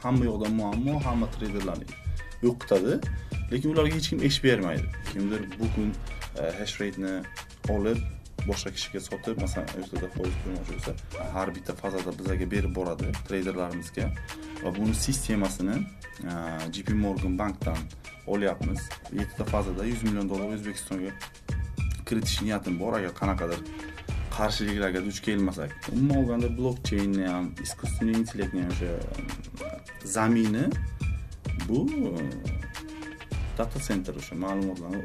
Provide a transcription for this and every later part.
Hamma yoqda muammo, hamma treyderlarni yo'qotadi, lekin ularga hech kim ish bermaydi. Kimdir bu kun hash rate'ni olib boshqa kishiga sotib, masalan, o'zida foiz qo'ymoqchi bo'lsa, har bitta fazada bizga berib boradi treyderlarimizga va buni sistemasini JP Morgan bankdan olyapmiz. 7 ta fazada $100 million O'zbekistonga kiritish niyatim bor, agar qanaqadir qarshiliklarga duch kelmasak. Umuman olganda blockchainni ham, искусственный intellektni ham o'sha zamini bu data center, o'sha ma'lumotlarni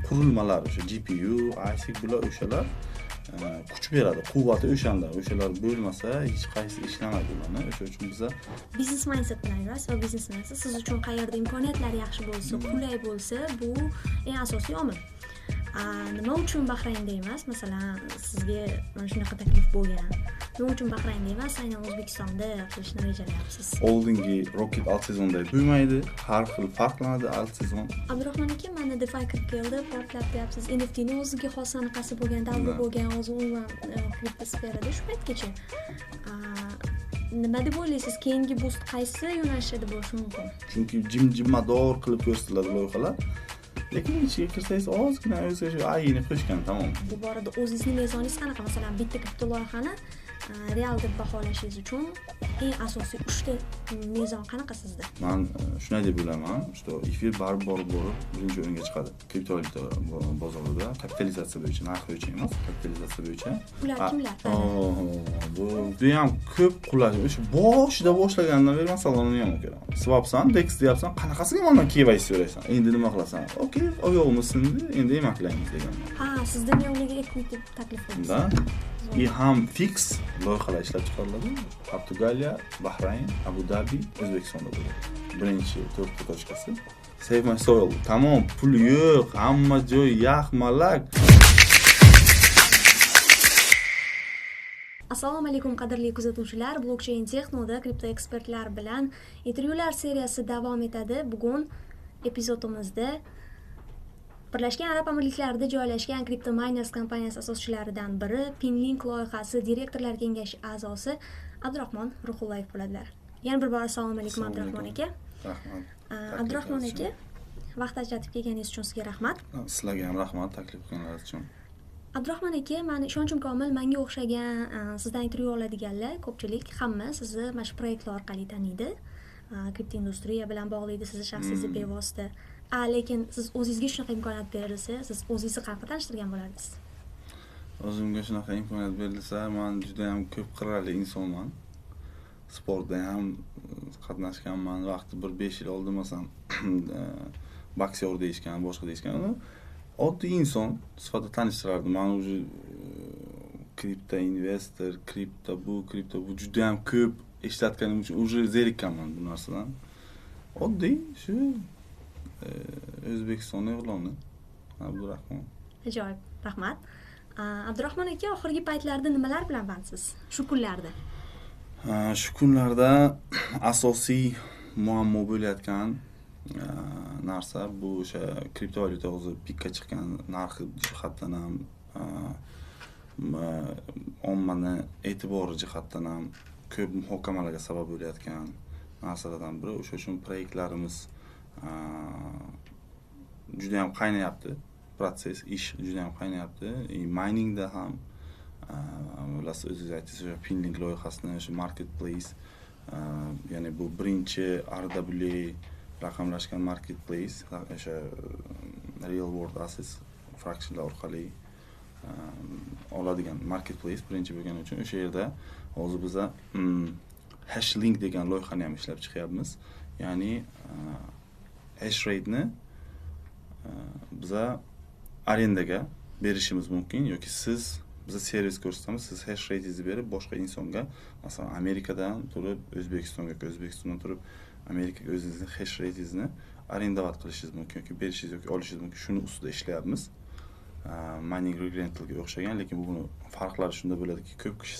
qurilmalar, o'sha GPU, ASIC, bular o'shalar kuch beradi, quvvati o'shanda. O'shalar bo'lmasa hech qaysi ishlamaydi ularni. O'sha uchun biza biznes mindset bilan yurasiz va biznes mindset siz uchun qayerda imkoniyatlar yaxshi bo'lsa, qulay bo'lsa, bu eng asosiy omil. Nima uchun Bahraynda emas? Masalan, sizga mana shunaqa taklif bo'lgan. Nima uchun Bahraynda emas, aynan O'zbekistonda qilishni rejalayapsiz? Oldingi Rocket alt sezonda bo'lmaydi, har xil farqlanadi alt sezon. Abdurahmon aka, mana DeFi kirib keldi, portlab deyapsiz. NFT ni o'ziga xos anaqasi bo'lgan, davri bo'lgan, o'zi umuman kripto sferada shu paytgacha. Nima deb o'ylaysiz, keyingi boost qaysi yo'nalishda bo'lishi mumkin? Chunki jim-jimmador qilib ko'rsatiladi loyihalar. Lekin ichiga kirsangiz ozgina o'zgacha ayni qo'shgan, tamom. Bu borada o'zingizni mezoningiz qanaqa? Masalan, bitta kripto loyihani real deb baholashingiz uchun eng asosiy 3 ta mezon qanaqa sizda? Men shunday deb bilaman, что efir baribir borib birinchi o'ringa chiqadi. Kriptovalyuta bozorida kapitalizatsiya bo'yicha, narx bo'yicha emas, kapitalizatsiya bo'yicha. Ular kimlar? Bu judayam ko'p qulash. O'sha boshida boshlagandan beri masalan uni ham o'kiraman. Swapsan, DEX deyapsan, qanaqasiga mendan KYC so'raysan? Endi nima qilasan? Okey, oyog'imiz sindi, endi emaklaymiz deganman. Ha, sizda ularga equity taklif qilasiz. Da. И ham fix loyihalar ishlab chiqariladi. Portugaliya, Bahrayn, Abu Dabi, O'zbekistonda bo'ladi. Birinchi 4 ta tochkasi. Save my soil. Tamom, pul yo'q, hamma joy yaxmalak. Assalomu alaykum qadrli kuzatuvchilar. Blockchain Texnoda kripto ekspertlar bilan intervyular seriyasi davom etadi. Bugun epizodimizda Birlashgan Arab Amirliklarida joylashgan Crypto Miners kompaniyasi asoschilaridan biri, Pinlink loyihasi direktorlar kengashi a'zosi Abdurahmon Ruhullayev bo'ladilar. Yana bir bor assalomu alaykum Abdurahmon aka. Rahmat. Abdurahmon aka, vaqt ajratib kelganingiz uchun sizga rahmat. Sizlarga ham rahmat taklif qilganingiz uchun. Abdurahmon aka, meni ishonchim komil, menga o'xshagan sizdan intervyu oladiganlar ko'pchilik hamma sizni mana shu proyektlar orqali taniydi. Kripto industriya bilan bog'laydi sizni shaxsingizni bevosita. Lekin siz o'zingizga shunaqa imkoniyat berilsa, siz o'zingizni qanaqa tanishtirgan bo'lardingiz? O'zimga shunaqa imkoniyat berilsa, men juda ham ko'p qirrali insonman. Sportda ham qatnashganman, vaqti bir 5 yil oldin masalan boksyor deyishgan, boshqa deyishgan. Uni oddiy inson sifatida tanishtirardim. Men уже kripto investor, kripto bu, kripto bu juda ham ko'p eshitganim uchun уже zerikkanman bu narsadan. Oddiy shu O'zbekiston o'g'loni Abdurahmon. Ajoyib, rahmat. Abdurahmon aka, oxirgi paytlarda nimalar bilan bandsiz? Shu kunlarda. Shu kunlarda asosiy muammo bo'layotgan narsa bu o'sha kriptovalyuta o'zi pikka chiqqan narxi jihatdan ham, ommani e'tibori jihatdan ham ko'p muhokamalarga sabab bo'layotgan narsalardan biri. O'sha uchun proyektlarimiz juda ham qaynayapti, protsess, ish juda ham qaynayapti. Miningda ham bilasiz, o'zingiz aytdingiz, o'sha Pinlink loyihasini, o'sha marketplace, ya'ni bu birinchi RWA raqamlashgan marketplace, o'sha real world assets fractionlar orqali oladigan marketplace birinchi bo'lgani uchun o'sha yerda hozir biza Hashlink degan loyihani ham ishlab chiqyapmiz. Ya'ni hash rate'ni biza arendaga berishimiz mumkin yoki siz biza servis ko'rsatamiz, siz hash rate'ingizni berib boshqa insonga, masalan, Amerikadan turib O'zbekistonga yoki O'zbekistondan turib Amerikaga o'zingizni hash rate'ingizni arendovat qilishingiz mumkin yoki berishingiz yoki olishingiz mumkin. Shuni ustida ishlayapmiz. Mining rig rentalga o'xshagan, lekin buni farqlari shunda bo'ladiki, ko'p kishi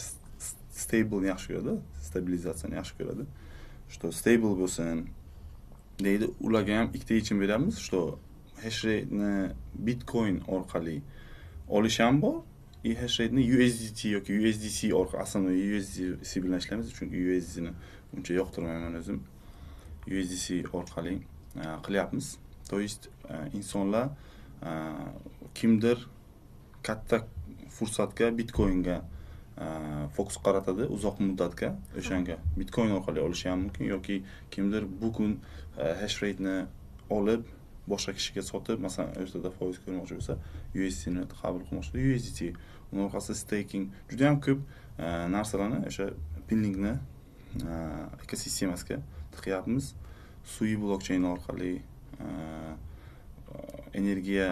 stable'ni yaxshi ko'radi, stabilizatsiyani yaxshi ko'radi. Что stable bo'lsin deydi, ularga ham ikkita yechim beramiz, что hash rate'ni Bitcoin orqali olish ham bor, и hash rate'ni USDT yoki USDC orqali, aslida USDC bilan ishlaymiz, chunki USDCni uncha yoqtirmayman o'zim. USDC orqali qilyapmiz. То есть insonlar kimdir katta fursatga bitcoinga fokus qaratadi uzoq muddatga, o'shanga bitcoin orqali olishi ham mumkin yoki kimdir bu kun hash rateni olib boshqa kishiga sotib, masalan, o'rtada foiz ko'rmoqchi bo'lsa, USDTni qabul qilmoqchi bo'lsa, USDT, uni orqasida staking, juda ham ko'p narsalarni o'sha Pinlinkni ekosistemasiga tiqyapmiz. Sui blockchain orqali energiya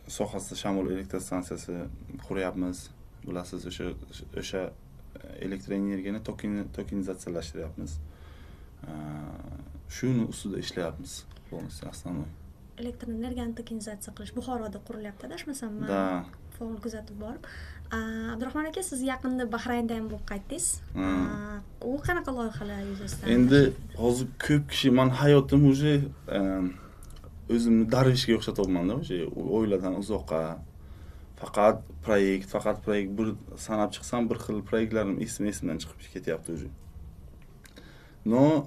sohasida shamol elektr stansiyasi quryapmiz. Bilasiz, o'sha elektr energiyani tokenizatsiyalashiryapmiz. Shuni ustida ishlayapmiz полностью основной. Elektr energiyani tokenizatsiya qilish Buxoroda qurilyapti, adashmasam, man faol kuzatib borib. Abdurahmon aka, siz yaqinda Bahraynda ham bo'lib qaytdingiz. U qanaqa loyihalar yuzasidan? Endi hozir ko'p kishi, man hayotim уже o'zimni darvishga o'xshatyapmanda, o'sha oiladan uzoqqa, faqat proyekt, faqat proyekt. Bir sanab chiqsam, bir xil proyektlarim esimdan chiqib ketyapti уже. Но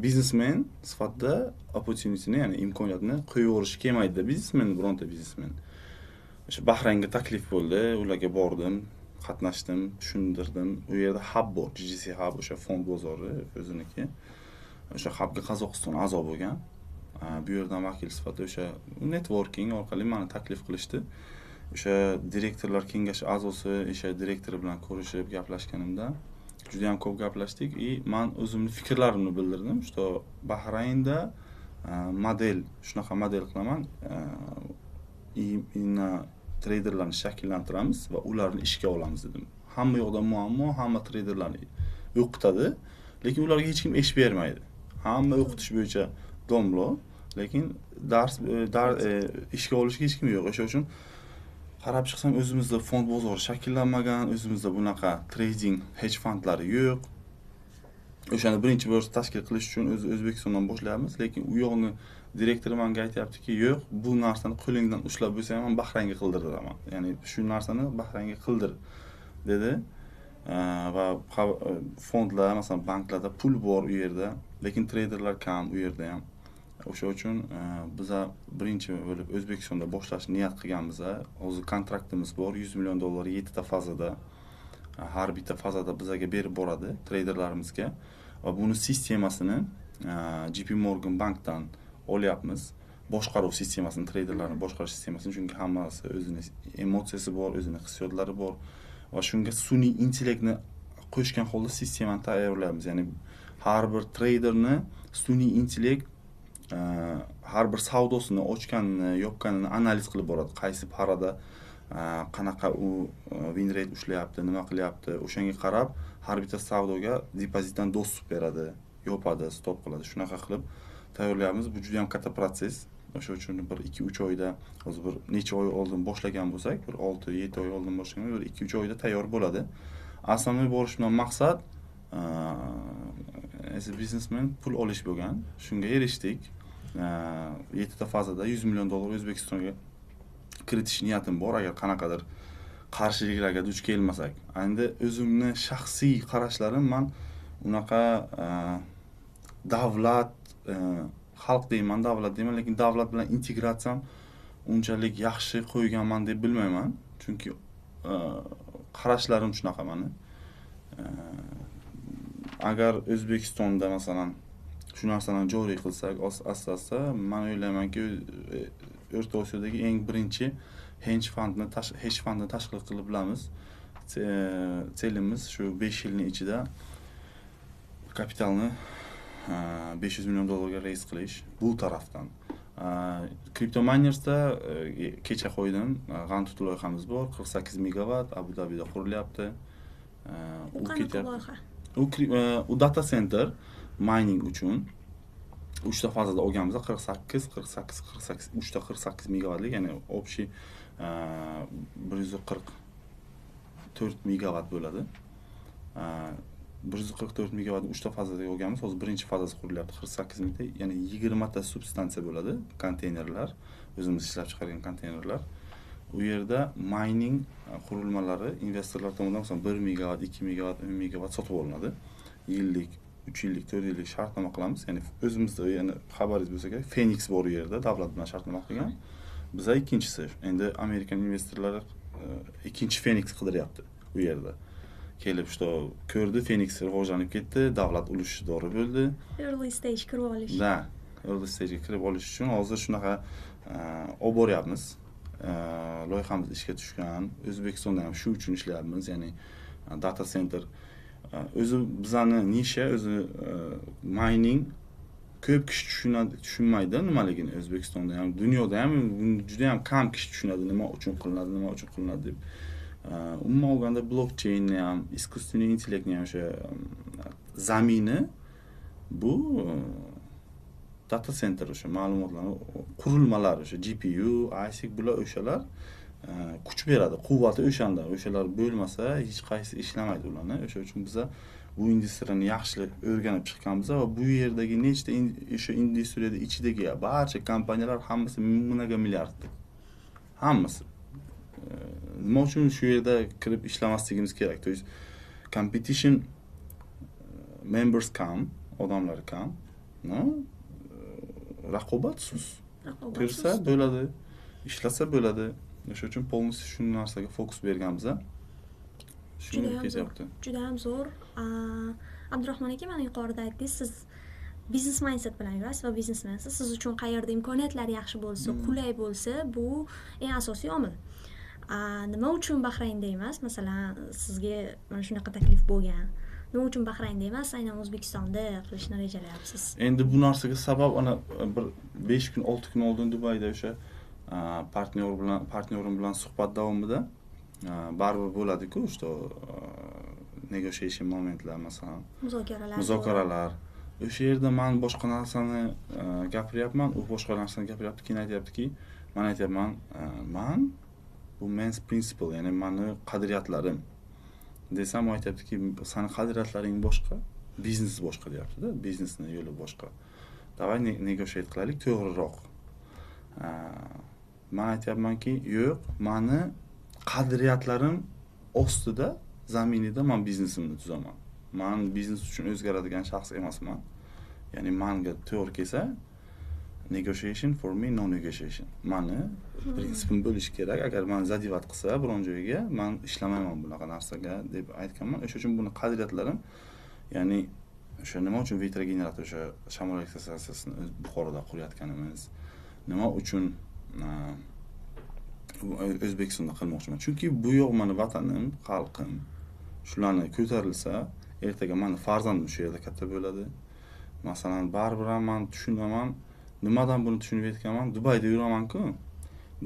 biznesmen sifatida opportunityni, ya'ni imkoniyatni qo'yib yuborishi kelmaydida biznesmen, bironta biznesmen. O'sha Bahraynga taklif bo'ldi, ularga bordim, qatnashdim, tushuntirdim. U yerda hub bor, GCC hub, o'sha fond bozori o'ziniki. O'sha hubga Qozog'iston a'zo bo'lgan. Bu yerdan vakil sifatida o'sha networking orqali meni taklif qilishdi. O'sha direktorlar kengashi a'zosi, o'sha direktori bilan ko'rishib gaplashganimda juda ham ko'p gaplashdik и man o'zimni fikrlarimni bildirdim, что Bahraynda model, shunaqa model qilaman, именно treyderlarni shakllantiramiz va ularni ishga olamiz dedim. Hamma yoqda muammo, hamma treyderlarni o'qitadi, lekin ularga hech kim ish bermaydi. Hamma o'qitish bo'yicha domlo, lekin dars ishga olishga hech kim yo'q. O'sha uchun qarab chiqsam, o'zimizda fond bozori shakllanmagan, o'zimizda bunaqa trading hedge fondlari yo'q. O'shani birinchi bo'lib tashkil qilish uchun O'zbekistondan boshlayapmiz, lekin u yoqni direktori menga aytyaptiki, yo'q, bu narsani qo'lingdan ushlab bo'lsa ham man Bahraynga qildiraman. Ya'ni shu narsani Bahraynga qildir dedi. Va fondlar, masalan, banklarda pul bor u yerda, lekin treyderlar kam u yerda ham. O'sha uchun biza birinchi bo'lib O'zbekistonda boshlashni niyat qilganmiz. Hozir kontraktimiz bor, 100 million dollar 7 ta fazada. Har bitta fazada bizaga berib boradi treyderlarimizga va buni sistemasini JP Morgan bankdan olyapmiz. Boshqaruv sistemasini, treyderlarni boshqarish sistemasini, chunki hammasi o'zini emotsiyasi bor, o'zini hissiyotlari bor va shunga sun'iy intellektni qo'shgan holda sistemani tayyorlayapmiz. Ya'ni har bir treyderni sun'iy intellekt har bir savdosini ochganini, yopganini analiz qilib boradi. Qaysi parada qanaqa u win rate ushlayapti, nima qilyapti, o'shanga qarab har bitta savdoga depozitdan доступ beradi, yopadi, stop qiladi. Shunaqa qilib tayyorlayapmiz. Bu juda ham katta protsess. O'sha uchun bir 2-3 oyda, hozir bir necha oy oldin boshlagan bo'lsak, bir 6-7 oy oldin boshlagan, bir 2-3 oyda tayyor bo'ladi. Основной borishimdan maqsad as a businessman pul olish bo'lgan. Shunga erishdik. 7 ta fazada 100 million dollar O'zbekistonga kiritish niyatim bor, agar qanaqadir qarshiliklarga duch kelmasak. Endi o'zimni shaxsiy qarashlarim, man unaqa davlat, xalq deyman, davlat deyman, lekin davlat bilan integratsiyam unchalik yaxshi qo'yganman deb bilmayman. Chunki qarashlarim shunaqa mani. Agar O'zbekistonda masalan shu narsani joriy qilsak, asta-asta, man o'ylaymanki, O'rta Osiyodagi eng birinchi hedge fondni tashkil qilib bilamiz. Цель imiz shu 5 yilning ichida kapitalni 500 million dollarga raise qilish bu tarafdan. Cryptominersda kecha qo'ydim, G'antut loyihamiz bor, 48 megavatt Abu Dabida qurilyapti. U qanaqa loyiha? U data center mining uchun uchta fazada olganmiz, 48, 48, 48, uchta 48 megavatlik, ya'ni общий 144 megavatt bo'ladi. 144 megavatt uchta fazada olganmiz. Hozir birinchi fazasi qurilyapti, 48 mingta, ya'ni 20 ta substansiya bo'ladi, konteynerlar, o'zimiz ishlab chiqargan konteynerlar. U yerda mining qurilmalari investorlar tomonidan, masalan, 1 megavatt, 2 megavatt, 10 megavatt sotib olinadi. Yillik 3 yillik, 4 yillik shartnoma qilamiz. Ya'ni o'zimizda, ya'ni xabaringiz bo'lsa kerak, Phoenix bor u yerda, davlat bilan shartnoma qilgan. Biza ikkinchisi. Endi Amerikan investorlari ikkinchi Phoenix qidiryapti u yerda. Kelib, что ko'rdi, Phoenix rivojlanib ketdi, davlat ulushi dori bo'ldi. Early stage kirib olish. Да, early stage'ga kirib olish uchun hozir shunaqa olib boryapmiz. Loyihamiz ishga tushgan. O'zbekistonda ham shu uchun ishlayapmiz, ya'ni data center o'zi bizani nisha, o'zi mining ko'p kishi tushunadi, tushunmaydi nimaligini. O'zbekistonda ham, dunyoda ham buni juda ham kam kishi tushunadi, nima uchun qilinadi, nima uchun qilinadi deb. Umuman olganda blokcheynni ham, искусственный intellektni ham o'sha zamini bu data center, o'sha ma'lumotlarni qurilmalar, o'sha GPU, ASIC, bular o'shalar kuch beradi, quvvati o'shanda. O'shalar bo'lmasa hech qaysi ishlamaydi ularni. O'sha uchun biza bu industriyani yaxshi o'rganib chiqqanmiz va bu yerdagi nechta o'sha industriyada ichidagi barcha kompaniyalar hammasi многомиллиардный. Hammasi. Nima uchun shu yerda kirib ishlamasligimiz kerak? То есть competition members kam, odamlar kam, но raqobat sust. Raqobat Kirsa sust. bo'ladi, ishlasa bo'ladi. O'sha uchun полностью shu narsaga fokus berganmiz. Shunga Judayam zo'r. ketyapti. Juda ham zo'r. Abdurahmon aka, mana yuqorida aytdingiz, siz biznes mindset bilan yurasiz va biznesmensiz. Siz uchun qayerda imkoniyatlar yaxshi bo'lsa, qulay bo'lsa, bu eng asosiy omil. Nima uchun Bahraynda emas? Masalan, sizga mana shunaqa taklif bo'lgan. Nima uchun Bahraynda emas, aynan O'zbekistonda qilishni rejalayapsiz? Endi bu narsaga sabab ana bir 5 kun, 6 kun oldin Dubayda o'sha partnyorim bilan suhbat davomida baribir bo'ladi-ku, что negotiation momentlar, masalan, Muzokaralar. Muzokaralar. O'sha yerda man boshqa narsani gapiryapman, u boshqa narsani gapiryapti, keyin aytyaptiki, man aytyapman, man bu men's principle, ya'ni mani qadriyatlarim desam, u aytyaptiki, sani qadriyatlaring boshqa, biznes boshqa deyapti-da, biznesni yo'li boshqa. Давай negotiate qilaylik to'g'riroq. Man aytyapmanki, yo'q, mani qadriyatlarim ostida, zaminida man biznesimni tuzaman. Man biznes uchun o'zgaradigan shaxs emasman. Ya'ni manga to'g'ri kelsa, negotiation for me no negotiation. Mani prinsipim bo'lishi kerak. Agar mani задевать qilsa biron joyga, man ishlamayman bunaqa narsaga deb aytganman. O'sha uchun buni qadriyatlarim, ya'ni o'sha nima uchun ветрогенератор, o'sha shamol elektrostansiyasini o'z Buxoroda qurayotganimiz, nima uchun O'zbekistonda qilmoqchiman. Chunki bu yoq mani vatanim, xalqim. Shularni ko'tarilsa, ertaga mani farzandim shu yerda katta bo'ladi. Masalan, baribir ham man tushunaman, nimadan buni tushunib yetganman? Dubayda yuraman-ku.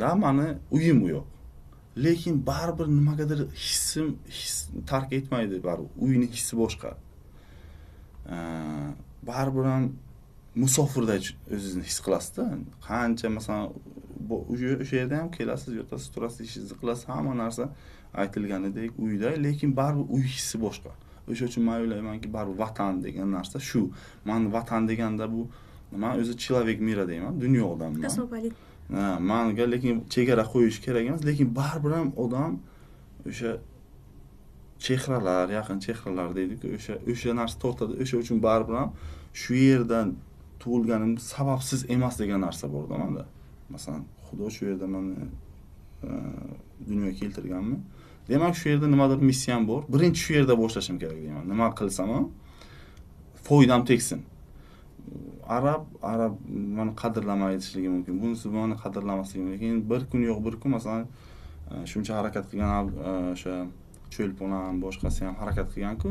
Da mani uyim u yoq. Lekin baribir nimagadir hissim his tark etmaydi baribir. Uyni hissi boshqa. Baribir ham musofirday o'zingizni his qilasizda. Qancha masalan o'sha yerda ham kelasiz, yotasiz, turasiz, ishingizni qilasiz, hamma narsa aytilganidek uyda, lekin baribir uy hissi boshqa. O'sha uchun men o'ylaymanki, baribir vatan degan narsa shu. Man vatan deganda bu man o'zi человек мира deyman, dunyo odamman. Kosmopolit. Ha, manga lekin chegara qo'yish kerak emas, lekin baribir ham odam o'sha chehralar, yaqin chehralar deydi-ku, o'sha narsa tortadi. O'sha uchun baribir ham shu yerdan tug'ilganim sababsiz emas degan narsa borda menda. Masalan, Xudo shu yerda meni dunyoga keltirganmi? Demak, shu yerda nimadir missiyam bor. Birinchi shu yerda boshlashim kerak deyman. Nima qilsam ham foydam tegsin. Arab meni qadrlamayishligi mumkin. Bunisi meni qadrlamasligi mumkin. Lekin bir kun yo'q, bir kun masalan, shuncha harakat qilgan o'sha Cho'lpon ham, boshqasi ham harakat qilgan-ku.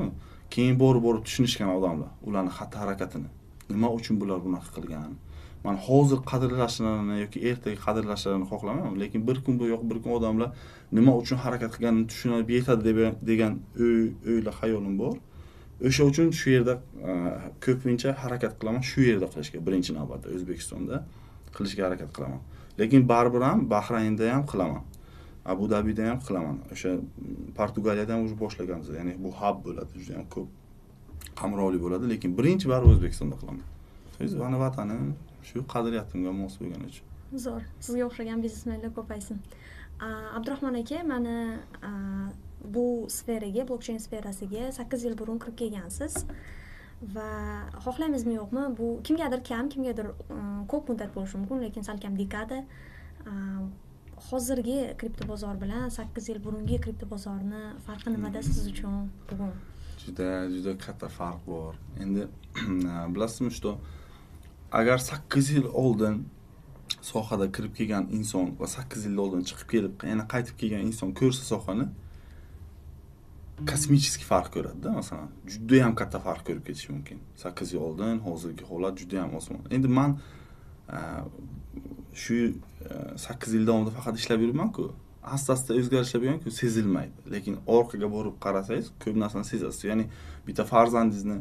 Keyin borib-borib tushunishgan odamlar, ularning xatti-harakatini. Nima uchun bular bunaqa qilgan? Man hozir qadrlashlarini yoki ertaga qadrlashlarini xohlamayman, lekin bir kun bu yo'q, bir kun odamlar nima uchun harakat qilganini tushunib yetadi degan o'yla xayolim bor. O'sha uchun shu yerda ko'pincha harakat qilaman, shu yerda qilishga, birinchi navbatda O'zbekistonda qilishga harakat qilaman. Lekin baribir ham Bahraynda ham qilaman. Abu Dabida ham qilaman. O'sha Portugaliyada ham уже boshlaganmiz. Ya'ni bu hub bo'ladi, juda ham ko'p qamrovli bo'ladi, lekin birinchi baribir O'zbekistonda qilaman. O'z mani vatanim shu qadriyatimga mos bo'lgani uchun. Zo'r. Sizga o'xshagan biznesmenlar ko'paysin. Abdurahmon aka, mana bu sferaga, blockchain sferasiga 8 yil burun kirib kelgansiz. Va xohlaymizmi yo'qmi, bu kimgadir kam, kimgadir ko'p muddat bo'lishi mumkin, lekin salkam dekada. Hozirgi kripto bozor bilan 8 yil burungi kripto bozorni farqi nimada siz uchun bugun? Juda juda katta farq bor. Endi bilasizmi, что agar 8 yil oldin sohada kirib kelgan inson va 8 yil oldin chiqib kelib, yana qaytib kelgan inson ko'rsa sohani, космический farq ko'radida. Masalan, judayam katta farq ko'rib ketishi mumkin. 8 yil oldin, hozirgi holat judayam osmon. Endi man shu 8 yil davomida faqat ishlab yuribman-ku, asta asta o'zgarishlar bo'lganku, sezilmaydi. Lekin orqaga borib qarasangiz, ko'p narsani sezasiz. Ya'ni bitta farzandingizni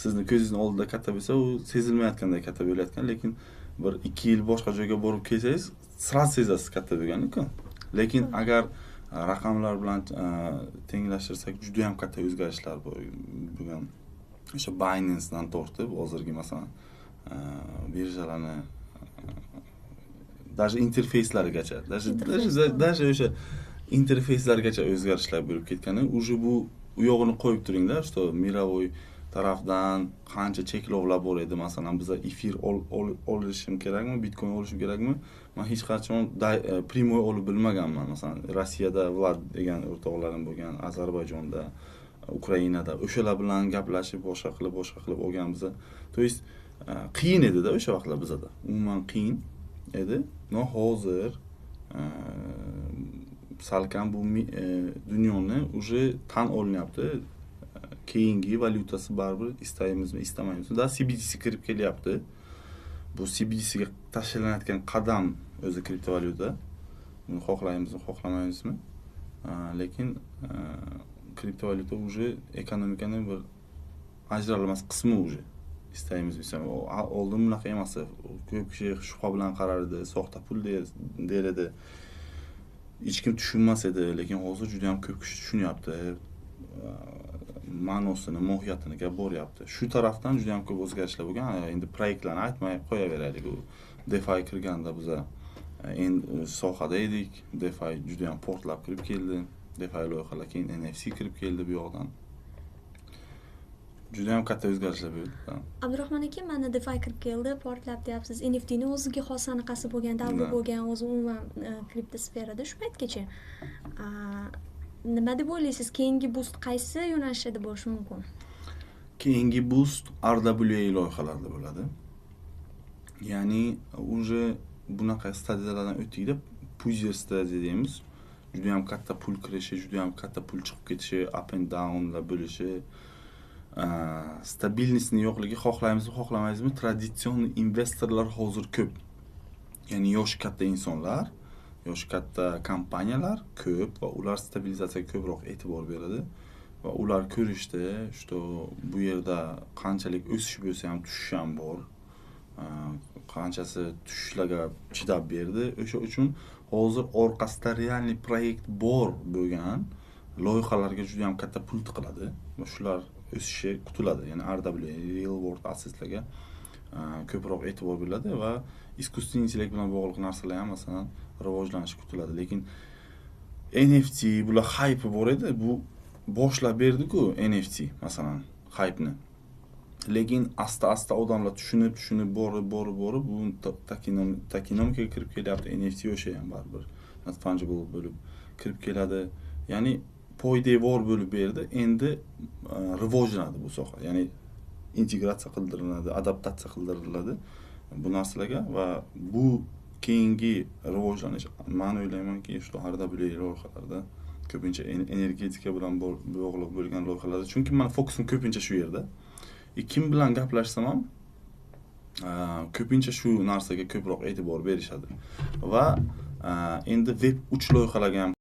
sizni ko'zingizni oldida katta bo'lsa, u sezilmayotganday katta bo'layotgan, lekin 1-2 yil boshqa joyga borib kelsangiz, сразу sezasiz katta bo'lganini-ku. Lekin agar raqamlar bilan tenglashtirsak, juda ham katta o'zgarishlar bo'lgan. O'sha Binance'dan tortib hozirgi, masalan, birjalarni даже interfeyslarigacha, даже o'sha interfeyslargacha o'zgarishlar bo'lib ketgani. Уже bu u yog'ini qo'yib turingda, что мировой tarafdan qancha cheklovlar bor edi. Masalan, biza efir olishim kerakmi, bitcoin olishim kerakmi, man hech qachon прямой olib bilmaganman. Masalan, Rossiyada Vlad degan o'rtoqlarim bo'lgan, Ozarbayjonda, Ukrainada, o'shalar bilan gaplashib, boshqa qilib, boshqa qilib olganmiz. То есть qiyin edida o'sha vaqtlar bizada, umuman qiyin edi. Но hozir salkam bu dunyoni уже tan olinyapti, keyingi valyutasi baribir, istaymizmi istamaymizmi da, CBDC kirib kelyapti. Bu CBDCga tashlanayotgan qadam o'zi kriptovalyuta. Buni xohlaymizmi xohlamaymizmi, lekin kriptovalyuta уже ekonomikani bir ajralmas qismi уже, istaymizmi. Oldin bunaqa emas edi, ko'p kishi shubha bilan qarar edi, soxta pul der edi, hech kim tushunmas edi. Lekin hozir juda ham ko'p kishi tushunyapti, ma'nosini, mohiyatini gap boryapti. Shu tarafdan juda ham ko'p o'zgarishlar bo'lgan. Endi proyektlarni aytmay qo'yaveraylik. U DeFi kirganda biza endi sohada edik, DeFi juda ham portlab kirib keldi, DeFi loyihalar, keyin NFC kirib keldi. Bu yoqdan juda ham katta o'zgarishlar bo'ldi. Abdurahmon aka, mana DeFi kirib keldi, portlab deyapsiz. NFTni o'ziga xos anaqasi bo'lgan, davri bo'lgan, o'zi umuman kripto sferada shu paytgacha. Nima deb o'ylaysiz, keyingi boost qaysi yo'nalishda bo'lishi mumkin? Keyingi boost RWA loyihalarida bo'ladi. Ya'ni уже bunaqa stadiyalardan o'tdikda, пузырь stadiya deymiz, juda ham katta pul kirishi, juda ham katta pul chiqib ketishi, up and downlar bo'lishi, стабильность ni yo'qligi. Xohlaymizmi xohlamaymizmi, традицион investorlar hozir ko'p, ya'ni yoshi katta insonlar, yoshi katta kompaniyalar ko'p va ular stabilizatsiyaga ko'proq e'tibor beradi va ular ko'rishdi, что bu yerda qanchalik o'sish bo'lsa ham, tushish ham bor, qanchasi tushishlarga chidab berdi. O'sha uchun hozir orqasida реальный proyekt bor bo'lgan loyihalarga juda ham katta pul tiqiladi va shular o'sishi kutiladi. Ya'ni RWA, real world assetslarga ko'proq e'tibor beriladi va искусственный intellekt bilan bog'liq narsalar ham, masalan, rivojlanishi kutiladi. Lekin NFT, bular haypi bor edi, bu boshlab berdiku NFT, masalan, haypni. Lekin asta asta odamlar tushunib tushunib borib borib borib, bu tokenomikaga kirib kelyapti. NFT o'sha ham baribir not fungible bo'lib kirib keladi. Ya'ni poydevor bo'lib berdi. Endi rivojlanadi bu soha, ya'ni integratsiya qildiriladi, adaptatsiya qildiriladi bu narsalarga va bu keyingi rivojlanish, man o'ylaymanki, shu RWA loyihalarda, ko'pincha energetika bilan bog'liq bo'lgan loyihalarda, chunki mani fokusim ko'pincha shu yerda. Kim bilan gaplashsam ham, ko'pincha shu narsaga ko'proq e'tibor berishadi va endi web 3 loyihalarga ham.